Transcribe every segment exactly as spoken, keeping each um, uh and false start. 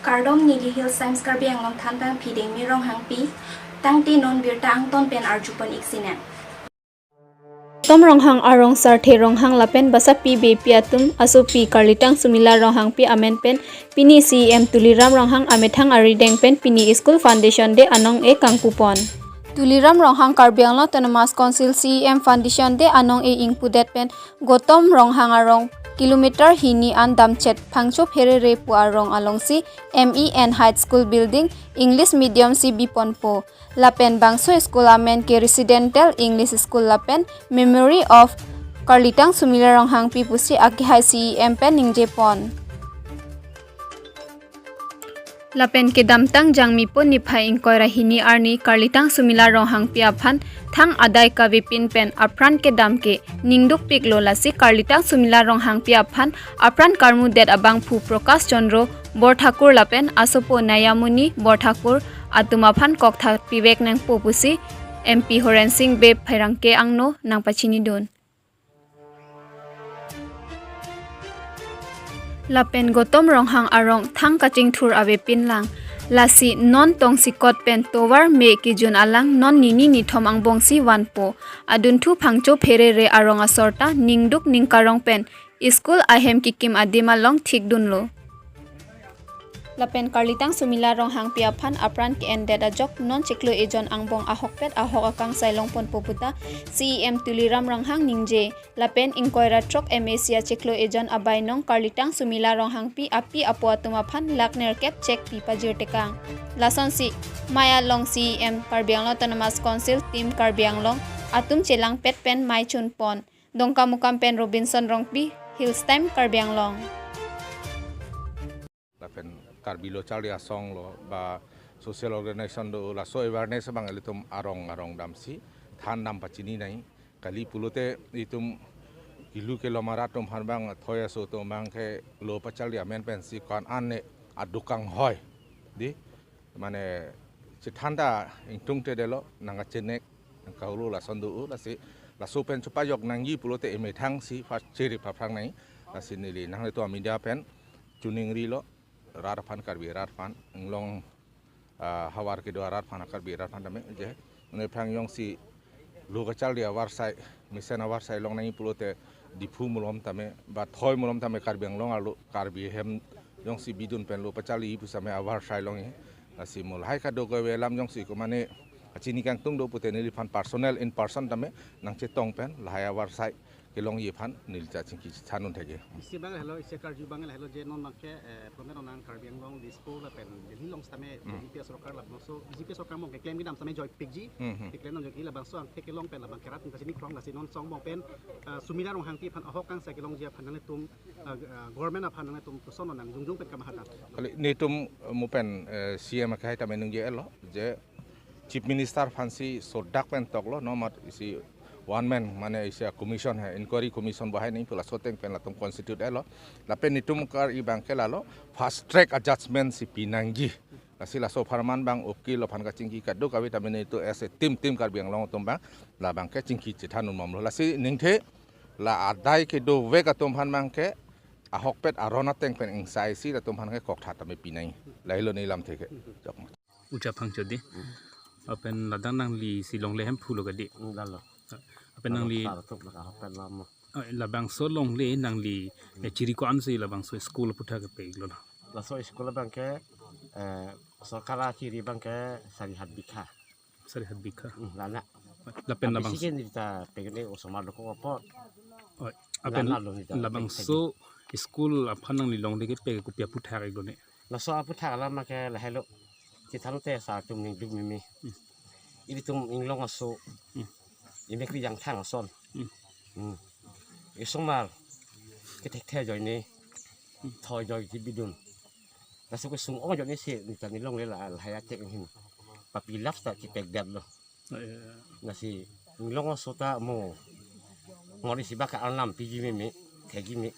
Kardom, neli Hills Times Karbi Anglong thanbang Phidengmi Ronghangpi, tangte non birta angton pen arjupon ik sinang. Tom Ronghang arong Sarthe Ronghang lapen basapi bepi atum asopi Karlitang Sumila Ronghangpi amen pen pini C E M Tuliram Ronghang amethang arideng pen pini School Foundation Day anong-e kangpupon. Tuliram Ronghang Karbi Anglong Autonomous Council C E M Foundation Day anong-e ingpudet pen Gotom Ronghang arong kilometer hini an damchet Phangcho Pherere pu arong alongsi M E N High School Building English Medium si biponpo. Lapen bangso school amen ke Residential English School lapen Memory of Karlitang Sumila Ronghangpi pusi akehai C E M pen ningjepon. Lapen kedamtang Jangmipo niphai ingkoi ra hini arni Karlitang Sumila Ronghangpi aphan thang adai kavepin pen apran kedam ke ningdukpiklo, lasi Karlitang Sumila Ronghangpi aphan apran karmudet abangphu Prakash Chandra Borthakur lapen asopo Nayamoni Borthakur atum aphan koktha pivek nangpo pusi M P Horen Sing Bey Pherangke angno nangpachinidun. Lapen Gotom Ronghang arong thang kachingthur avepin lang. Lasi non tongsekot pen tovar me kejun alang non nini nithom angbongsi vanpo. Adunthu Phangcho Pherere arong asor ta ningduk ningkarong pen school ahem kekim adim along thikdunlo. Lapen Karlitang Sumila Ronghangpi aphan apran ke-endet ajok non chiklo ejon angbong ahokpet ahok akangsai longponpo puta C E M Tuliram Ronghang ningje. Lapen ingkoi ra throk M A C achiklo ejon abainong Karlitang Sumila Ronghangpi api apo atum aphan lakh nerkep chek pi pajirtekang. Lasonsi mei along C E M Karbi Anglong Autonomous Council Team Karbi Anglong atum chelangpet pen mei chunpon. Dongkamukam pen Robinson Rongpi, Hills Time, Karbi Anglong. Lapen Karbi Lo Charli Asong lo ba social organization do, laso awareness abang ilitum arong arong damsi than dam pachini nai. Kali pulote itum kilu kelom arat atum aphan bang thoi aso atum bang ke lo pacharli amen pensi ko-an an ne aduk kanghoi, di, mane chethan ta ingtungte delo, nangkachenek nangkahulu lason do, lasi laso pen chepajok nangji pulote emethang si pha chiri pha phrang nai. Lasi neli nanglitum amedia pen chuningrilo, rat aphan, Karbi rat aphan, inglong, ah, havar kedo arat aphan, Karbi rat aphan tame je. Nephrang jongsi lo kacharli avarsai, mesen avarsai long nangji pulote Diphu malom tame ba thoi malom tame Karbi Anglong arlo Karbi ahem jongsi bidun pen lo pacharli pu same avarsai longji. Lasi mo lahai kadokave alam jongsi ko mane kachini kangtung do pute neliphan personal in person tame nangchetong pen lahai avarsai kelongji aphan neli ta chingki chethan un thekji. Isi abang lahelo, isi akarju abang lahelo je non abangke, eh, promet nang Karbi Anglong, Dispur lapen Delhi along sitame Hmm. B J P sorkar labangso, B J P sorkar mong keklem kedam sitame joipikji, Hmm, hmm. Keklem nang joiki labangso angthek kelong pen labang kerat kachini krong lasi non song mong pen, eh, Sumila Ronghangpi aphan ahok kangsai kelongji aphan nanglitum, eh, eh, government aphan nanglitum puson nang jongjong pen kamahadak. Kali netum, eh, mo pen, eh, C M akehai tame ningje-etlo je Chief Minister aphansi sodak pen toklo, no mat isi one man, mane isi a commission hai, inquiry commission bahai nangji pu laso ateng pen latum constitute etlo. Lapen netum kar-i abangke lalo fast track adjustment si pinangji. Lasi laso apharman abang ukil aphan kachingki kadokave tame netum as a team, team Karbi Anglong atum abang labangke chingki chethan un momlo. Lasi ningthe la adai kedovek atum aphan abangke ahokpet aron ateng pen ingsaisi latum aphan ke koktha tame pinangji. Lahelo ne lamthe ke. Jok. Ucha Phangcho di. Hmm. Lapen ladak nangli si longle hemphu lo kadi. Hmm, lalo. Lapen lalo nangli sar tuk laka hopen lama. Eh, labangso longle nangli, eh, chiri ko-ansi labangso school aphuthak kepe-iklo na? Laso school abangke, eh, sorkar achiri abangke sari hat bikha. Sari hat bikha. Hmm, lana. Lapen abisi labangso ke nita pegene osomar dokok apot. Oh, lapen lana lo nita labangso pegene school aphan nangli longle kepe kopi aphuthak-iklo ne? Laso aphuthak alam ke lahelo. Chethan te sa atum ningduk mimi. Hmm. Ilitum inglong aso. Hmm. Imek ri jangthang ason. Hmm. Hmm. Isomar kethekthe ajoine. Hmm. Thoi joi kibidun. Laso kesung ong ajoine si nita nilongle la lahai achek hin. Papi lap ta chipekdetlo. Oh, iya. Lasi inglong aso ta mo ngori si baka arnam piji meme, thegi me.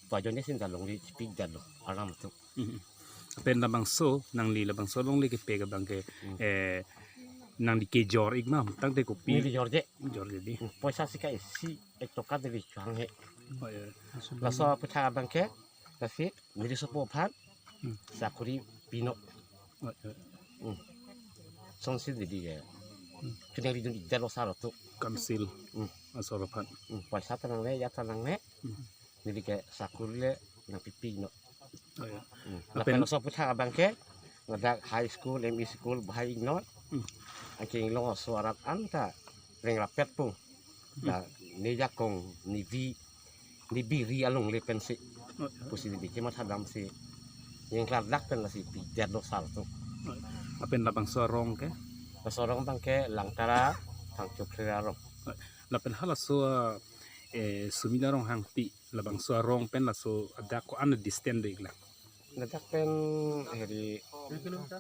Pu ajoine si nita longle chipikdetlo arnam atum. Mhm. Lapen labangso, nangli labangso longle kepe ke abangke, Hmm. eh, nangli kejor-ik ma, tangte kopi? Neli jorje. Jorje di. Hmm, poisa si ka isi ek toka neli chehanghe. Oh, iya. Laso aphuthak abangke, lasi neli sopo aphan, Hmm. Sakuri pino. Oi, oi. Hmm. Sonsi didi ke. Hmm. Chunang ridun ijat lo sar tu. Council. Hmm. Asor aphan. Hmm. Paisa ta nangle, ya ta nangle. Hmm. Didi ke sakuri le nangpipi no. Oh, ya. Hmm. Lapen lapen laso aputhak abang ke, ladak high school, M E school, bahai ingnoi. Hmm. Anke inglong aso arat anta rengrap pet pung. Hmm. Da, ne jakong, ne bi, ne biri alongle pensi. Oh, ya. Pusi didi kematha damsi. Yang klardak pen lasi pidet do sar tu. Oh, ya. Lapen labangso arong ke? Laso arong abang ke Langtara, Thangchokre arong. Oh, ya. Lapen halaso, eh, Sumila Ronghangpi, labangso arong pen laso adak ko-an distance do iklang? Ladak pen heri dui kilometer.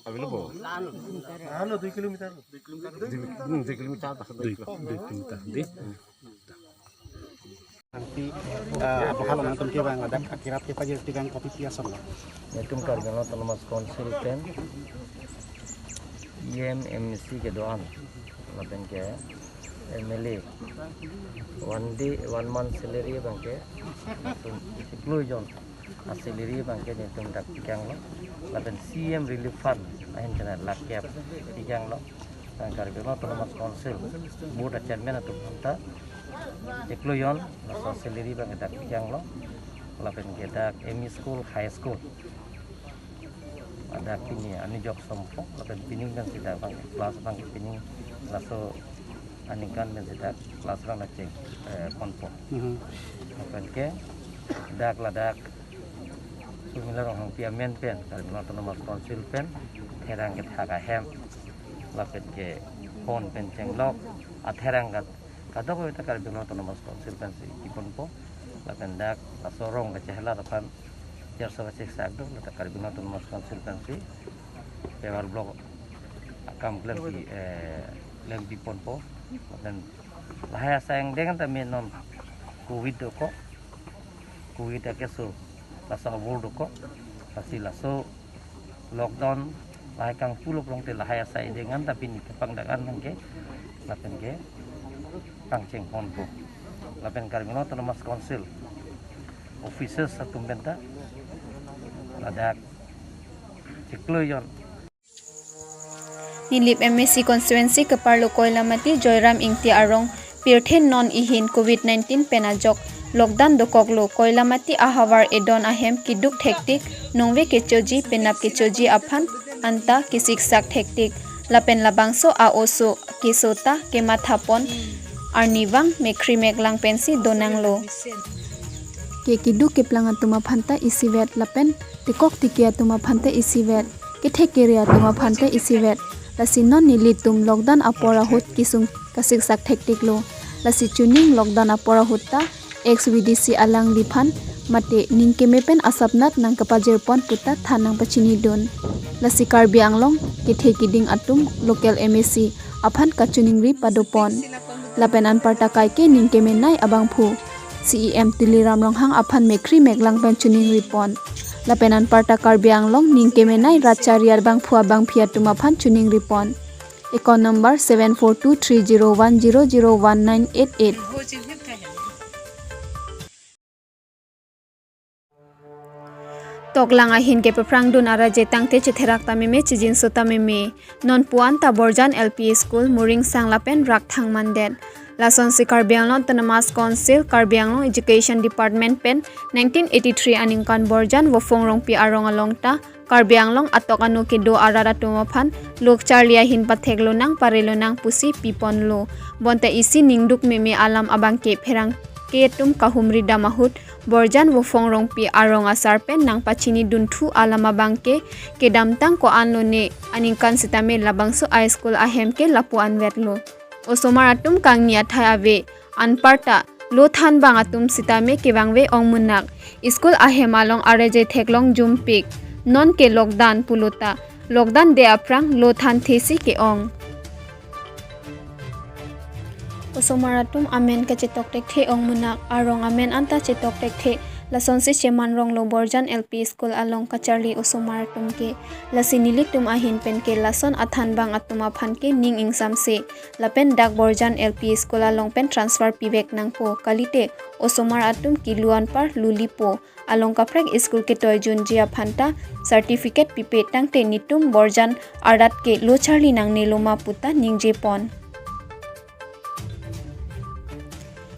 Abi lo bo? Ano, dui kilometer. Dui, hmm, dui kilometer, pas dui Dui, kilo. Dui kilometer, dui. Nanti, eh, apa hal nangtum kevang ladak akirap kepajir tigang kopi pi asam lo? Netum Karbi Anglong Autonomous Council pen E M, M A C kedo-an, lapen ke M L A, one day, one month salary abang ke, netum chiklo jon asalary abang ke netum dak pikang lo, lapen C M Relief Fund ahin kena lakh kep pikang lo, lapen Karbi Anglong Autonomous Council Board a chairman atum anta chiklo jon laso salary abang ke dak pikang lo, lapen ke dak M E school, high school. Ladak pini anijok sompo, lapen pining pensi dak abang class abang pining laso aningkan pensi dak class abang dak cheng, eh, ponpo. Mhm. Lapen ke dak ladak Sumila Ronghangpi amen pen, Karbi Anglong Autonomous Council pen, therang kethak ahem, lapen ke phone pen chenglok, atherang kat kadokave ta Karbi Anglong Autonomous Council pensi kiponpo, lapen dak laso arong kachehelar aphan, cherso kacheksak do, ladak Karbi Anglong Autonomous Council pensi, Pepar block akam klempi, eh, klempi ponpo, lapen lahai asai angdeng ta me non covid dokok, covid akeso laso abor dokok, lasi laso lockdown lahai kangpulo prong te lahai asai dengan tapi ni kepang dagan nangke lapen ke pangcheng ponpo. Lapen Karbi Anglong Autonomous Council officers atum penta ladak chiklo jon. Nilip M A C constituency keparlo Koilamati Joyram Ingti arong pirthe non ihin covid nineteen pen ajok lockdown dokoklo. Koilamati ahavar edon ahem keduk thektik, nongve kechoji penap kechoji aphan anta kesiksak thektik. Lapen labangso a-oso keso ta kemathapon arnivang mekhri meklang pensi donanglo. Ke keduk keplang atum aphan ta isivet lapen tekok tiki atum aphan ta isivet. Kethek kere atum aphan ta isivet. Lasi non nelitum lockdown apor ahut kesung kasiksak thektiklo. Lasi chuning lockdown apor ahut ta ex V D C alangliphan mate ning keme pen asapnat nangkapajirpon puta than nangpachinidun. Lasi Karbi Anglong kethe kiding atum local M A C aphan kachiningri padopon. Lapen anparta kaike ning kemenei abangphu C E M Tuliram Ronghang aphan mekhri meklang pen chiningripon. Lapen anparta Karbi Anglong ning kemenei rat chari abangphu abangphi atum aphan chiningripon. Account number seven four two three zero one zero zero one nine eight eight. Toklang ahin kepaphrangdun araje tangte chetherak ta meme, chijinso ta meme. Non puan ta Borjan L P School, Muringsang lapen Rakthang mandet. Lasonsi Karbi Anglong Autonomous Council, Karbi Anglong Education Department pen nineteen eighty-three aningkan Borjan Vophong Rongpi arong along ta Karbi Anglong atok anu kedo arat atum aphan lok charli ahin pathek lonang pare lonang pusi piponlo. Bonta isi ningduk meme alam abangke pherangke atum kahumri dam ahut Borjan Vophong Rongpi arong asar pen nangpachinidunthu alam abangke kedamtang ko-an lone aningkan sitame labangso a-school ahem ke lapu anvetlo. Osomar atum kangni athai ave, anparta lo thanbang atum sitame kevangve ongmunak. School ahem along araje theklong jumpik. Non ke lockdown pulo ta lockdown de aphrang lo than thesi ke-ong. Osomar atum amen kachetok thekthe ongmunak, arong amen anta chetok thekthe, Lasonsi cheman ronglo Borjan L P School along kacharli osomar atum ke. Lasi nelitum ahin pen ke lason athanbang atum aphan ke ning ingsamse. Lapen dak Borjan L P School along pen transfer pivek nangpo. Kalite osomar atum kilu anpar lulipo. Along kaprek school ketoijunji aphan ta certificate pipe tangte netum Borjan arat ke lo charli nangnelo ma puta ningjepon.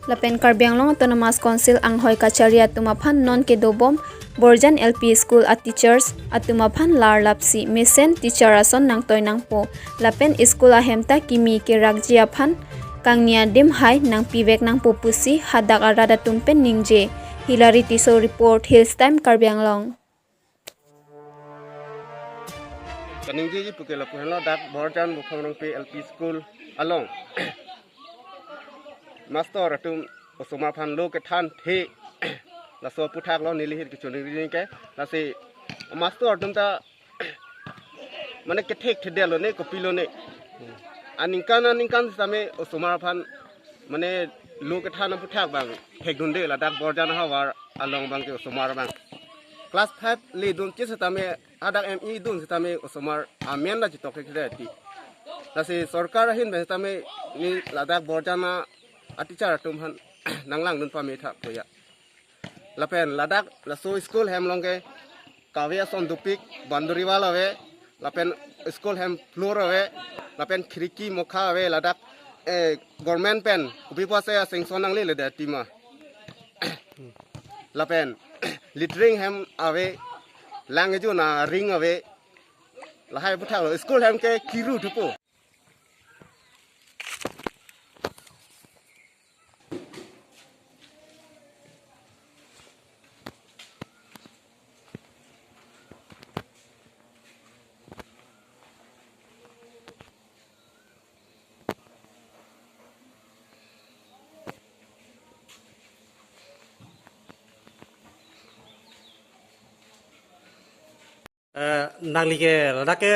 Lapen Karbi Anglong Autonomous Council anghoi kachari atum aphan non kedobom Borjan L P School a teachers atum aphan larlapsi mesen teacher ason nangtoi nangpo. Lapen school ahem ta kimi kerakji aphan kangni adim hai nangpivek nangpo pusi hadak arat atum pen ningje. Hilary Tisso report, Hills Time, Karbi Anglong. Kaningjeji puke lapu henlo dak Borjan Buphang Rongpi L P School along master atum osomar aphan lo kethan the laso aputhak lo neli hit kechoningri ke. Lasi master atum ta mane kethek thedetlo ne kopilo ne. Aningkan aningkan sitame osomar aphan mane lo kethan aputhak abang thekdunde ladak Borjan ahavar along abang ke osomar abang. Class five ledun ke sitame hadak M E dun sitame osomar amen ta chetok thekthedet ti. Lasi sorkar ahin pen sitame ne ladak Borjan a teacher atum aphan nanglangdun pame tha puya. Lapen ladak laso school hem along ke kave ason dopik, boundary wall ave, lapen school hem floor ave, lapen khiriki mokha ave, ladak, eh, government pen kopi pusi a-sanction nanglele de tima. Lapen latrine hem ave, lang ejo na ring ave, lahai aputhak lo, school hem ke kiru thupo. Eh, nangli ke ladak ke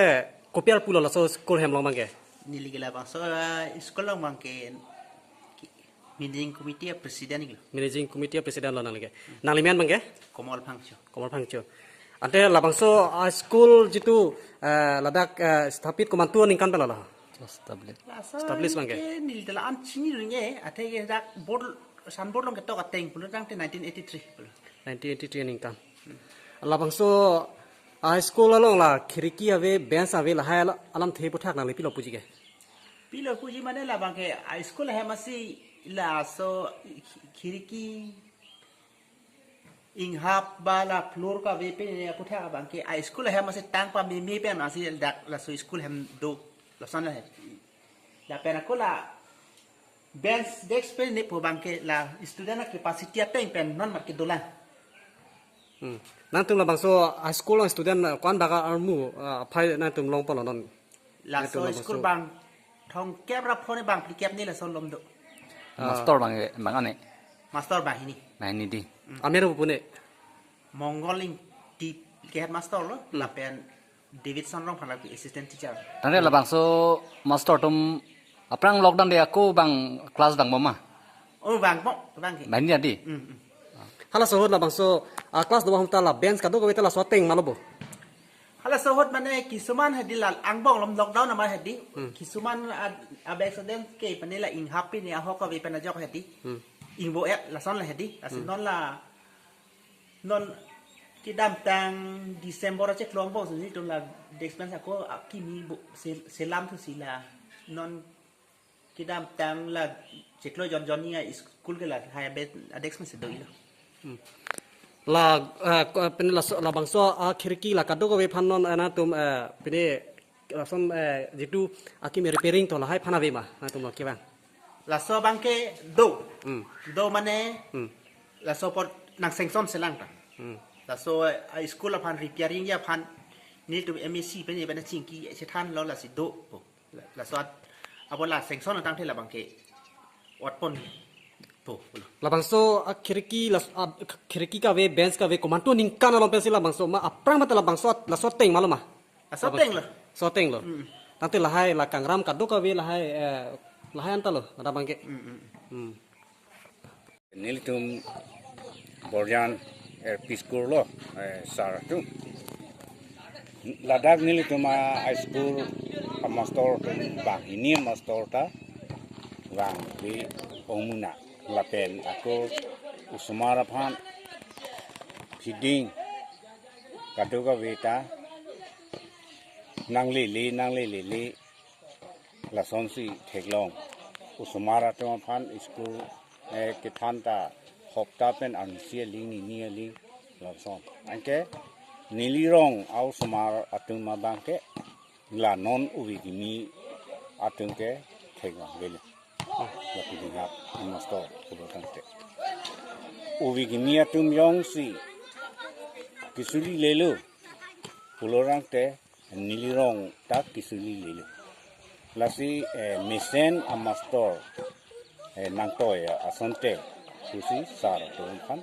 kopi arpu lo laso school hem along abang ke? Neli ke labangso, eh, school along abang ke, ki-, managing committee a president lo. Managing committee a president lo nangli ke. Nangli men abang ke? Komol Phangcho. Komol Phangcho. Ante labangso a school jitu, eh, ladak, eh, sthapit komantu aningkan pen lo? Establish. Laso establish abang ke? Ke neli ta la-an chinidunde, athe ke dak board, signboard along ketok ateng pulo tangte nineteen eighty-three pulo. Nineteen eighty-three aningkan. Labangso a school along la khiriki ave, bench ave, lahai ala-, alamthe aputhak nangli pilo puji ke? Pilo puji mane labang ke a school ahem asi laso khiriki inghap ba la floor kave pen aputhak abang ke a school ahem asi tang pameme pen asi dak laso school hem do lason la he. Lapen ako la bench desk pen nepo abang ke la student a capacity ateng pen non mat kedolang. Hmm. Nangtum labangso a school along student, uh, ko-an bak armu, uh, aphai nangtum longpo lo non? Laso nangtum labangso school abang thomkep ra phone abang phlikep ni laso lom do. Ah. Master abang, eh, abang ane? Master abang hini. Abang hini di. Hmm. Amen pu ne? Monggol Ingti ke headmaster lo, hmm, lapen Davidson Rongphar ke assistant teacher. Tangte labangso master atum aphrang lockdown de ako abang class vangpo ma? Oh, vangpo, vang ke. Abang hini di? Hmm, hmm. Halaso ahut labangso, ah, class dobom ta la bench kadokave ta laso ateng ma lo bo? Halaso ahut mane kisuman hedi la angbong lom lockdown amat hedi. Hmm. Kisuman ad-, abe accident ke mane la inghap pen ahok kave pen ajok hedi. Hmm. Ingbo-et lason la hedi. Lasi, hmm, non la non kedamtang December achiklo angbong si netum la desk bench ako akimi bo sel-, selam thusi la non kedamtang la chiklo jon jon ni a school ke lahai abe a desk bench si do-ilo. Hmm. La, eh, ko-, pen laso, labangso a khiriki la kadokave aphan non, eh, nangtum, eh, pine lason, eh, jitu akimi repairing to lahai aphan ave ma nangtum lo kevang? Laso abang ke do. Hmm. Do mane, hmm, laso apot nang sanction selang ta. Hmm. Laso, eh, a school aphan repairing ya aphan netum M A C pen ye pen chingki chethanlo lasi do po. La-, laso at-, apot la sanction tangte labang ke otpon po. Labangso a khiriki las-, a khiriki kave, bench kave komantu aningkan along pensi labangso ma aphrang mate labangso at-, laso ateng ma lo ma? Laso ateng lo. Laso ateng lo. Mm. Tangte lahai la kangram kadokave lahai, eh, lahai anta lo, ada abang ke. Mm, mm. Hmm. Nelitum Borjan L P school lo, eh, sir atum. Ladak nelitum a school a master atum banghini master ta vangve ongmuna lapen ako osomar aphan feeding kadokave ta nanglele nanglele lasonsi theklong. Osomar atum aphan school, eh, kethan ta hopta pen arnisi aling nini aling lason. Anke neli rong a-osomar atum abang ke la non ove kimi atum ke thekvangvelo. Lapu dinghap master pulo tangte, ove kimi atum jongsi kesulilelo pulo tangte neli rong ta kesulilelo. Lasi, eh, mesen a master, eh, nangtoi asonte pusi sir atum aphan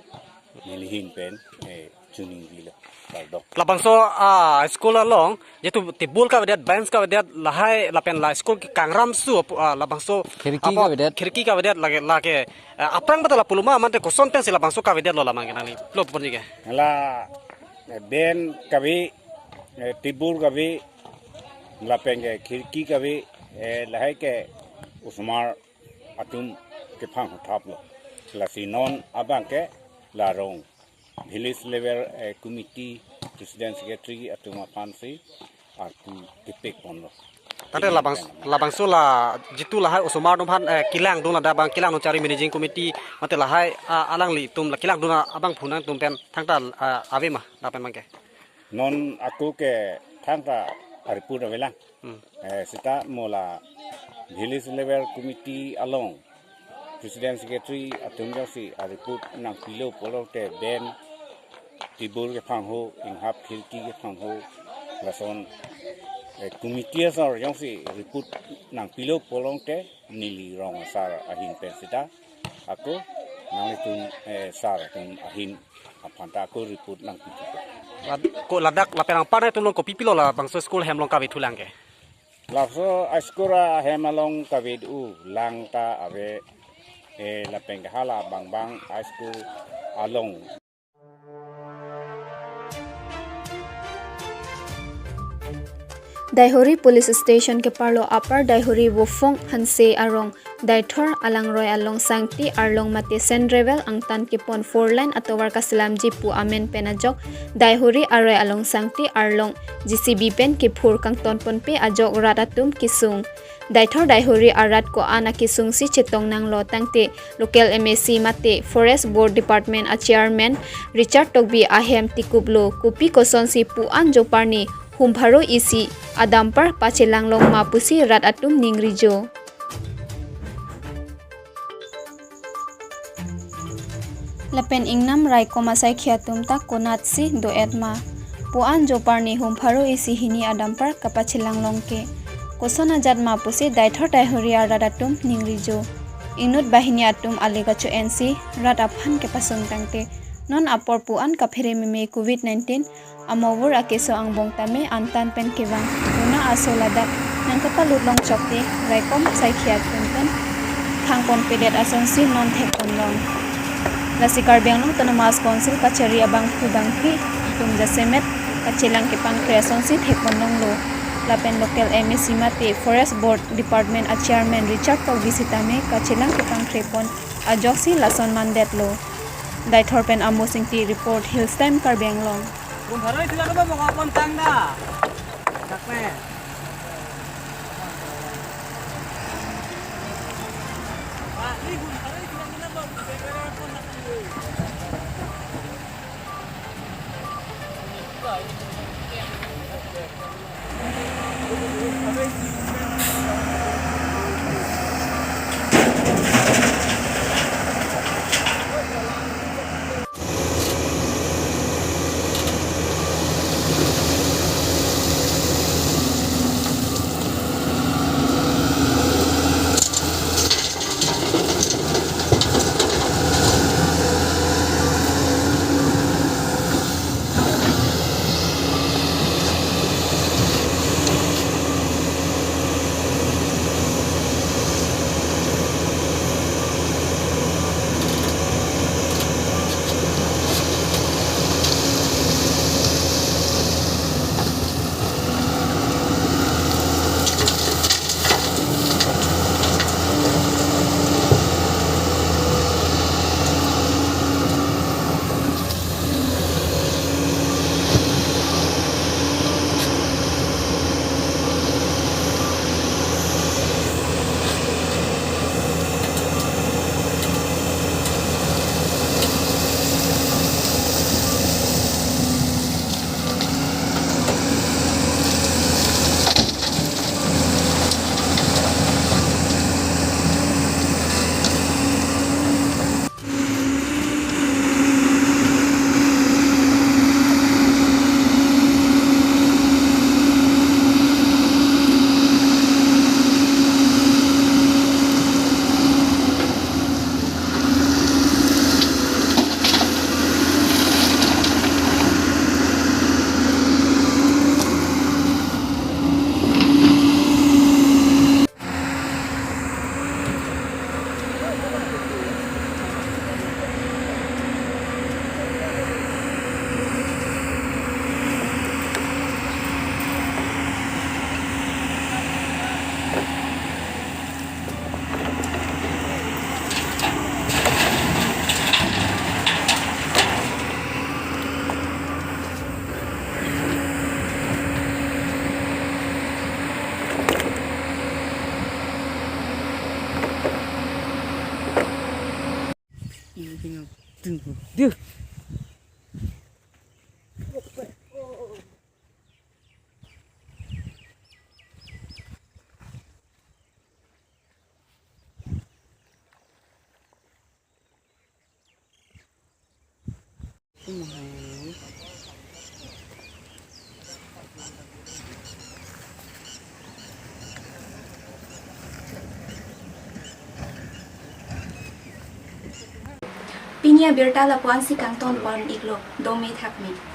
neli ahin pen, eh, choningrilo. Kardom. Labangso, ah, school along jitu table kavedet, bench kavedet, lahai lapen la school ke kangram su apu, ah, labangso khirki apa, kavedet, khirki kavedet lake, lake, eh, aphrang bata la puluma mante koson pensi labangso kavedetlo lamang ke nangli lo pon ke. La, eh, bench kave, eh, table kave, lapen ke khirki kave, eh, lahai ke osomar atum kephang huthaplo. Lasi non abang ke la rong village level, eh, committee president secretary atum aphansi arpu kepek ponlo. Tangte labang, labangso la jitu lahai osomar atum aphan, eh, kelangdun ladak abang kelangdun chari managing committee mate lahai, ah, alanglitum la kelangdun abangphu nangtum pen thangta, ah, ave ma lapen abang ke. Non ako ke thangta ariput avelang. Hmm. Eh, seta mo la village level committee along president secretary atum jongsi ariput nangpilo pulote bench table kephang ho, inghap khirki kephang ho, lason, eh, committee asor jongsi ariput nangpilo pulote neli rong asar ahin pen seta ako nanglitum, eh, sir atum ahin aphan ta ako ariput nangpithupo. Lad-, ko ladak lapen anparta itum along kopi pilo labangso school hem along kavethulang ke? Labangso a school ahem along kavedet lang ta ave, eh, lapen ke hala bangbang a school along. Daihori Police Station keparlo Upper Daihori Vofong Hanse arong Daithor alangroi along sangti arlong mate sand gravel angtan kepon four lane atovar kaselamji pu amen pen ajok Daihori aroi along sangti arlong J C B pen kephur kangton ponpe ajok rat atum kesung. Daithor Daihori arat ko-an akesungsi chetong nanglo tangte local M A C mate Forest Board Department a Chairman Richard Tokbi ahem tikuplo, kopi kosonsi pu-an joparni hum pharo isi a dumper pachelanglong ma pusi rat atum ningrijo. Lapen ingnam raikom asaikhi atum ta konatsi do-et ma. Pu-an joparni hum pharo isi hini a dumper kapachelanglong ke koson ajat ma pusi Daithor Daihori arat atum ningrijo. Inut banghini atum ale kacho-ensi rat aphan kepasung tangte non apor pu-an kaphere meme covid nineteen amavur akeso angbong tame antan pen kevang. Puna aso ladak nangkapalut longchokte raikom asaikhi atum pen khang ponpedet asonsi non thekponlong. Lasi Karbi Anglong Autonomous Council kachari abangphu bangphi atum jasemet kachelang kepangkre asonsi thekponlonglo. Lapen local M A C mate Forest Board Department a Chairman Richard Tokbi sitame kachelang kepangkrepon ajoksi lason mandetlo. Daithor pen Amos Ingti report, Hills Time Karbi Anglong. Bung Haroi sila kaba bokapon tangda. Dakme. Duh. Pini abirta lapu-ansi kangton pon-iklo, dome thakme.